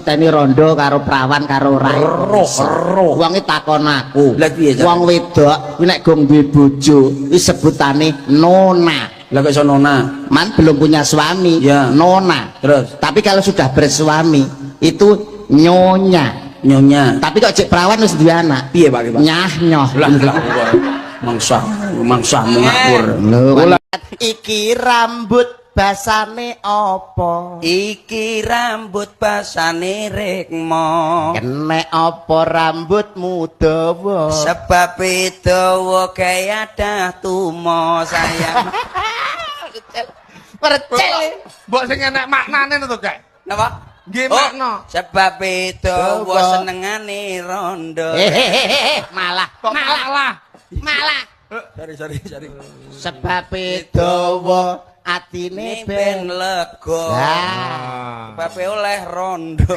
Teni rondo karo prawan karo ora. Roh, roh. Wong iki takon aku. Lah piye, Cak? Wong wedok kuwi nek gong duwe bojo, kuwi sebutane nona. Lah kok iso nona? Man belum punya suami, Ya. nona. Terus Tapi kalau sudah bersuami itu nyonya. Nyonya. Tapi kok cek perawan wis duwe anak. Piye, Pak, Pak? Nyah nyoh. Lah lah mangsa mangsamu ngawur. Lho, iki rambut basane apa? Iki rambut basane rekmo. Kenek apa rambutmu dawa? Sebab dawa kaya dah tumo sayang. Percil. Mbok sing enek maknane to, Kak. Napa? Nggih makna. Sebab dawa Dawa. Senengane rondo. Hehehe, malah Kok malah malah. Malah. Sorry sorry sorry. Sebab dawa atine Ini ben ben lega. Lah, Sebab oleh rondo.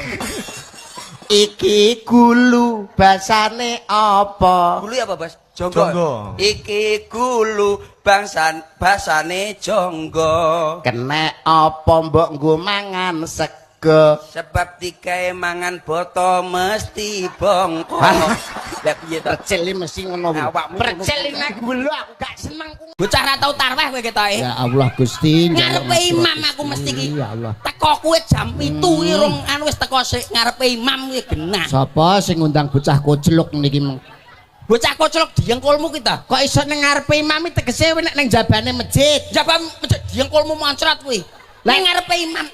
Iki gulu basane apa? Gulu apa, Bas? Jonggo. Jonggo. Iki gulu bangsan basane jonggo. Kenek apa mbok nggo mangan sego? Sebab digawe mangan boto mesti bongko. Lah piye to? Percil iki mesti ngono kuwi. Awakmu Percil iki nek gulu aku gak seneng ku. Bocah ra tau tarweh kowe ketoke. Ya Allah Gusti, Ngarepe imam aku mesti iki. Ya Allah. Teko kuwe jam 7 iki rong anu wis teko sik ngarepe imam kuwi genah. Sapa sing ngundang bocah kocluk niki? Meng? Bocah koclok diengkulmu ki ta. Kok iso ning ngarepe imam iki tegese nek ning jabane masjid. Jaba masjid diengkulmu moncrot kuwi. Lah- Ning ngarepe imam.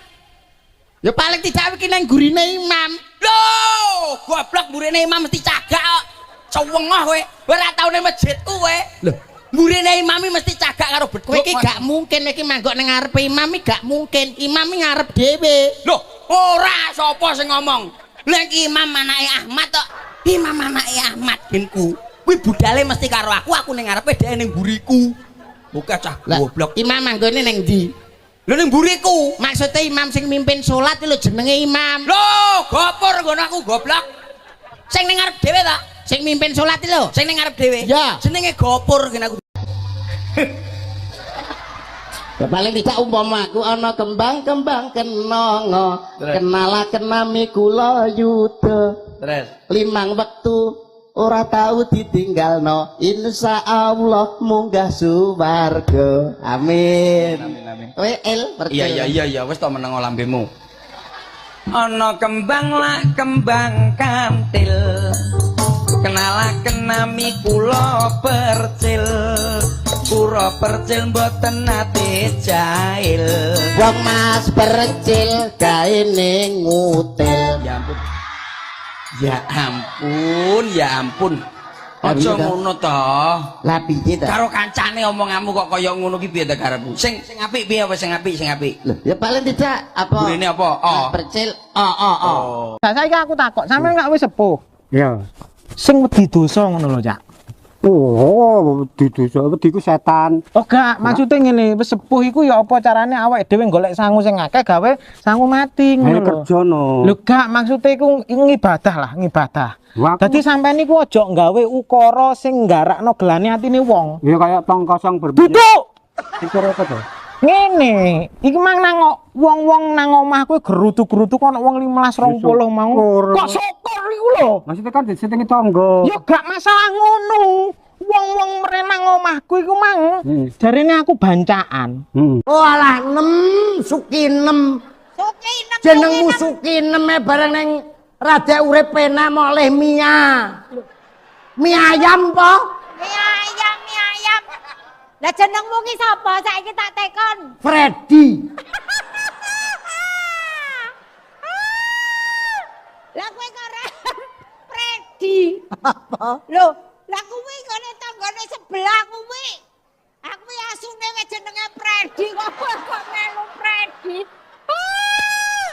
Ya paling tidak iki nang gurine imam. Lho, goblok mburine imam mesti cagak kok. Cewengoh kowe. Kowe ora tau ning masjidku kowe. Lho, Mburine imam iki mesti cagak karo beduk. kowe iki gak mungkin iki manggok ning ngarepe imam iki gak mungkin. Imam iki ngarep dhewe. Lho, ora sapa sing ngomong. Lah iki imam anake Ahmad tok. Imam anake Ahmad genku. Kuwi budale mesti karo aku, aku ning ngarepe dhek ning mburiku. Buka cah Lah, goblok. imam manggone ning ndi? Lho ning mburiku. Maksudnya imam sing mimpin salat lho jenenge imam. Lho, gopur nggono aku goblok. Sing ning ngarep dhewe ta? Sing mimpin salat lho. Sing ning ngarep dhewe. Ya. Jenenge gopur ngene aku. Ya, paling tidak umpama aku ana kembang-kembang kenanga, kenala kenami kula yuda. Terus. Limang wektu ora tau ditinggalno, insya Allah munggah suwarga. Amin. Amin amin. Kowe el percaya. Iya iya iya iya wis to meneng lambemu. Ana kembang lak kembang kantil. Kenalaken nami kula Percil. Kula Percil mboten nate jahil. Wong Mas Percil gaene ngutil. Ya ampun. Ya ampun, ya ampun. Lah, Aja piye to? ngono to. Lah piye ta? Karo kancane omonganmu kok kaya ngono ki piye ta karepmu? Sing sing apik piye apa sing apik sing apik? Loh, ya paling tidak apa? Burine apa? Mas Oh. Percil o o o. Oh. Lah saiki aku takok, sampeyan gak wis sepuh. Iya. Sing wedi dosa ngono lho, Cak. Oh, wedi dosa, wedi ku setan. Oh gak, maksudnya ngene, wis sepuh iku ya apa carane awake dhewe golek sangu sing akeh gawe sangu mati ngono Ayo lho. kerja no. Lho gak, maksudnya iku ngibadah lah, ngibadah. Wah, aku- Dadi sampean niku aja nggawe ukara sing nggarakno gelane atine wong. Ya kayak tong kosong berbunyi. Duduk. Pikir apa to? Ngene, iki mang nang wong-wong nang omah kuwi gerutu-gerutu kok ana wong 15 20 mau. Syukur. Kok syukur iku lho. Maksudnya kan disetingi tonggo. Ya gak masalah ngono. Wong-wong mrene nang omahku iku mang. Jarine aku bancaan. Oh alah nem sukinem. Sukinem. Jenengmu sukinem e bareng ning rada urip penak moleh mia. Mie ayam po? Mie ayam, mie ayam. Lah jenengmu ki sapa? Saiki tak tekon. Freddy. Lah kowe kok ora Freddy. Apa? Lho, lah kuwi gone tanggane sebelah kuwi. Aku ya asune wis jenenge Freddy kok kowe kok melu Freddy. Ah!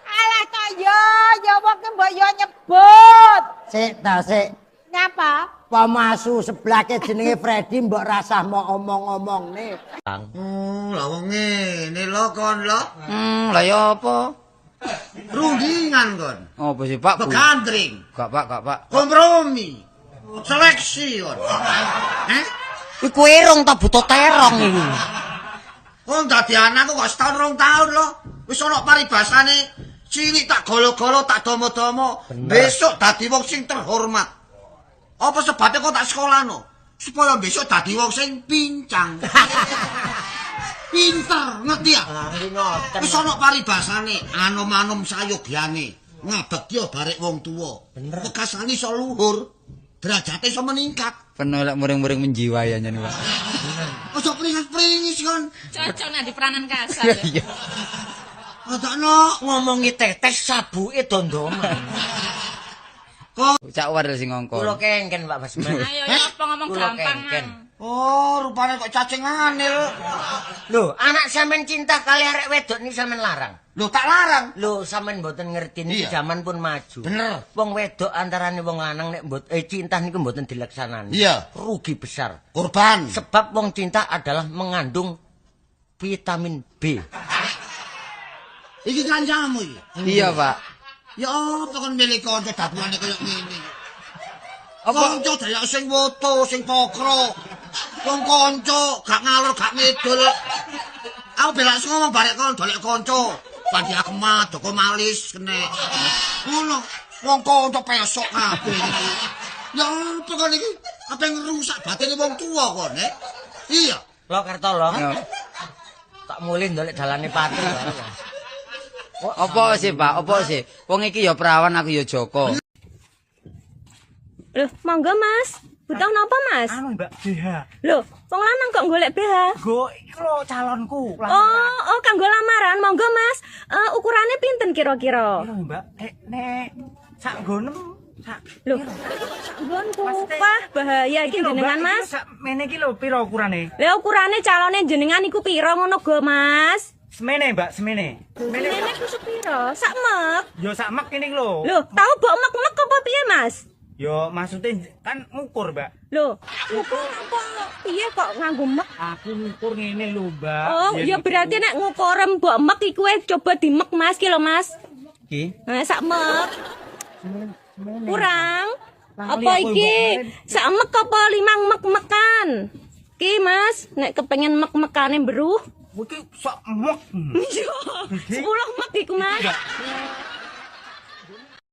Alah to yo, ya wong ki mbok yo nyebut. Sik ta sik. Nyapa? Pamasu sebelahke jenenge Freddy mbok rasah mau omong-omongne. Lah wong ngene lho kon lho. Lah ya apa? Rundingan kon. Apa sih, Pak? Begandring, Gak, Pak, gak, Pak. kompromi. Seleksi kon. Eh? Iku erong ta buta terong iku. Kon dadi anakku kok setahun rong tahun lho. Wis ana paribasane Cilik tak golo-golo tak domo-domo, besok dadi wong sing terhormat. Apa sebabnya kok tak sekolahno? Supaya besok dadi wong sing pincang. Pinter, ngerti ya? Wis ana paribasane, anom-anom sayogyane, ngabekti barek wong tuwa. Wekasane iso luhur, derajate iso meningkat. Penolak muring-muring menjiwai ya nyen, Pak. Aja pringas-pringis kon. Cocok nek di peranan kasar. Iya. Adakno ngomongi tetes sabuke dondoman. Kok Cak War sing ngongkon. Kula kengken Pak Basman. Ayo ya apa ngomong gampang. Oh, rupane kok cacing anil. Lho, anak sampean cinta kali arek wedok niki sampean larang. Lho, tak larang. Lho, sampean mboten ngerti niki jaman pun maju. Bener. Wong wedok antarane wong lanang nek mbot cinta niku mboten dilaksanani. Iya. Rugi besar. Korban. Sebab wong cinta adalah mengandung vitamin B. Iki kancamu iki. Iya, Pak. Ya apa kon milih kanca dapurane koyo ngene iki? Apa kanca dayak sing woto, sing pokro. Wong kanca gak ngalor gak ngidul. Aku belak ngomong barek kon dolek kanca. Pandi aku mah Joko malis kene. Ngono, wong kanca pesok kabeh. Ya apa kon iki? Apa ngrusak batine wong tuwa kon, eh? Iya. Lho Kartolo. Tak mulih ndolek dalane pati. Apa sih, Pak? Apa sih? Wong iki ya perawan, aku ya Joko. Loh, monggo Mas. Butuh napa, Mas? Anu, Mbak, BH. Loh, wong lanang kok golek BH? Go, iki lho calonku. Oh, oh kanggo lamaran. Monggo, Mas. Ukurane pinten kira-kira? Lho, Mbak, nek sak nggonem sak. Loh, sak nggonku. Wah, bahaya iki jenengan, Mas. Sak mene iki lho pira ukurane? Lah ukurane calone jenengan iku pira ngono go, Mas? Semene, Mbak, semene. Semene ku sepiro? Sak mek. Yo sak mek kene lho. Lho, tau mbok mek-mek apa piye, Mas? Yo maksudnya kan ngukur, Mbak. Lho, ngukur apa piye kok nganggo mek? Aku ngukur ngene lho, Mbak. Oh, ya berarti nek ngukur mbok mek iku coba dimek, Mas, ki lho, Mas. Iki. Nah, sak mek. Kurang. Apa iki? Sak mek apa limang mek-mekan? Ki, Mas, nek kepengen mek-mekane beruh. Iki sak mek. Iya. 10 mek iku, Mas.